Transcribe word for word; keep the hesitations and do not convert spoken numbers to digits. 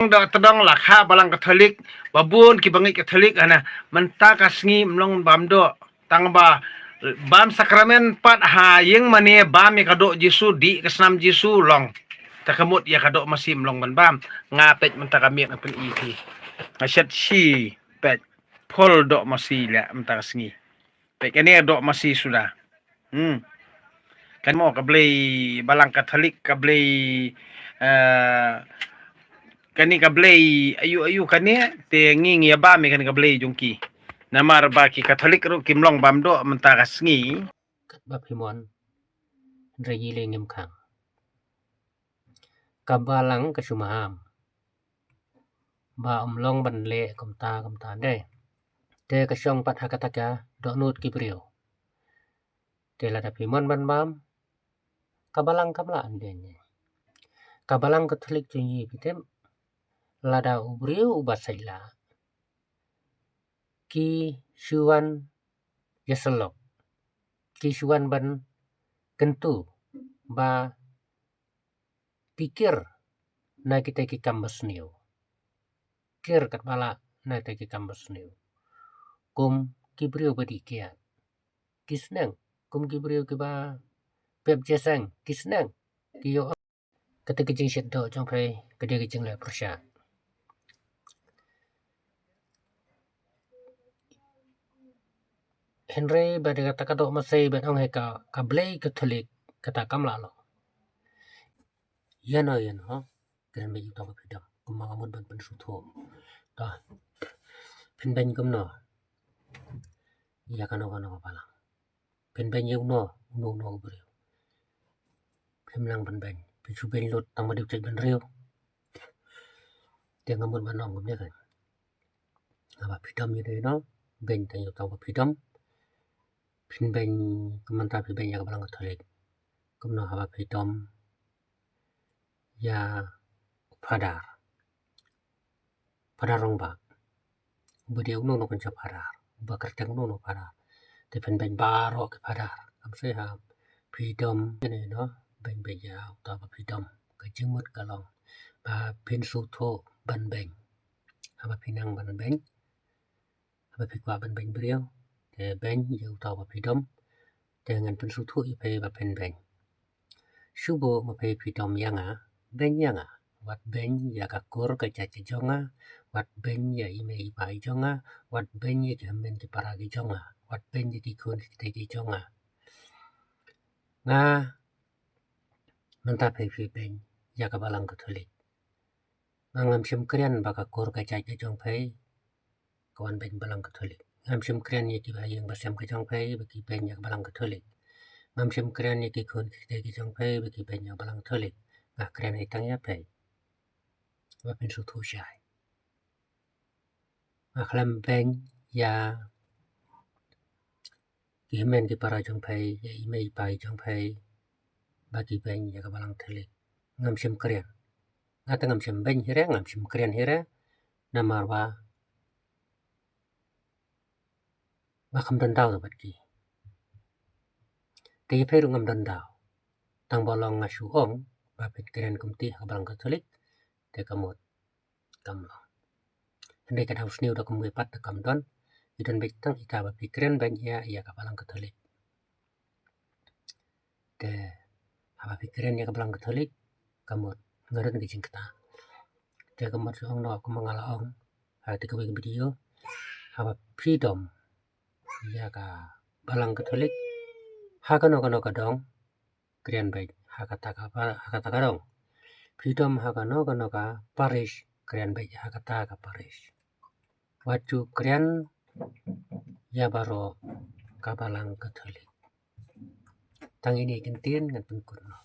Dok tdong la kha balang Katholik, ba bun ki bangeit Katholik hana, mynta ka sngi mlong bam dok. Tang ba bam sakramen pat ha ïing mane bam ïa ka dok Jisu, dih ka snam Jisu long. Ta ka mut ïa ka dok masi mlong ban bam. Nga peit mynta ka miet nga pyn-i phi. Nga shet shi peit. Phol dok masi la mynta ka sngi. Peit kane dok masi suda. Hmm. Kan mo ka blei balang Katholik ka blei, eh, kane ka blei ayu ayu kane te ngi ngi ba me kane ka blei jong ki. Namar ba ki Katholik ruh ki mlong bam dok mynta ka sngi. Kat ba phi mon. Hynrei ngi le ngim khang. Ka balang ka shu maham. Ba ym long ban leh kumta kumta de. Te ka shong pat ha kata ka dohnud ki briew. Te lada phi mon ban bam, ka balang kam lah an de ngi. Ka balang Katholik jong ngi phi tip, lada u briew uba sait lah, ki shu wan ïasyllok, ki shu wan ban kyntu ba phi kir na kita ki kam ba sniew. Kir katba lah na kita ki kam ba sniew. Kum ki briew ba dih kiad ki sneng, kum ki briew kiba pep jeseng ki sneng, ki ïoh. Kata ki jingshet doh jong phi ka dei ki jingleh pyrshah. Hynrei ba dei kata ka doh masai ban ong hi ka, ka blei Katholik kata kam lah long. Ïano ïano kren bad uta ba phi dom, kumba nga mut ban pynsngewthuh. To, phin beiñ kumno ïa kano kano ka balang? Phin beiñ ïa uno uno uno u briew? Phim nang phin beiñ, phi shu beiñ lut tang ba dei u jait bynriew. Te nga mut ban ong kumne kan, haba phi dom ïa uno uno, beiñ tang ïa uta ba phi dom. Phin beiñ, kumta phi beiñ ïa ka balang Katholik. Kumno haba phi dom ïa u Phadar, Phadar Rangbah, uba dei uno uno kynja phadar, uba kyrteng uno uno phadar. Te phin beiñ baroh ki phadar, kam seh ha phi dom ïa uno uno, beiñ beiñ ïa uta ba phi dom. Ka jingmut ka long ba phin sngewthuh ban beiñ. Haba phi nang ban beiñ, haba phi kwah ban beiñ briew, te beiñ ïa uta ba phi dom. Te ngan pynsngewthuh ïa phi ba phin beiñ. Shu buh ma phi phi dom ïa nga, beiñ ïa nga. Wat beiñ ïa ka kur ka jait ka jong nga, wat beiñ ïa i mei i pa i jong nga, wat beiñ ïa ki hynmen ki para ki jong nga, wat beiñ ïa ki khun ki kti ki jong nga. Nga, mynta phi phi beiñ ïa ka balang Katholik. Nga ngam shym kren ba ka kur ka jait ka jong phi ka wan beiñ balang Katholik. Ngam shym kren ïa ki ba ïing ba sem ka jong phi ba ki beiñ ïa ka balang Katholik. Ngam shym kren ïa ki khun ki kti ki jong phi ba ki beiñ ïa ka balang Katholik. Nga kren hi tang ïa phi, ba phin sngewthuh shai. Nga khlem beiñ ïa ki hynmen ki para jong phi, ïa i mei i pa i jong phi ba ki beiñ ïa ka balang Katholik. Ngam shym kren. Nga te ngam shym beiñ hi re, ngam shym kren hi re. Namar ba nga kham don daw bad ki. Te ïa phi ruh ngam don daw. Tang ba long nga shu ong ba phin kren kumta ha ka balang Katholik, te ka mut kam long. Hynrei ka daw sniew da kumwei pat da kam don. I don beit tang ita ba phi kren beiñ ïa, ïa ka balang Katholik. Te haba phi kren ïa ka balang Katholik, ka mut nga don ka jingkata. Te ka mut shu ong noh kumba nga la ong ha kawei ka video, haba phi dom ïa ka balang Katholik ha kano kano ka dong, kren beit ha kata ka pa-, ha kata ka dong. Phi dom ha kano kano ka parish, kren beit ha kata ka parish. Wat ju kren ïa baroh ka balang Katholik. Tang ine i kyntien ngan pynkut noh.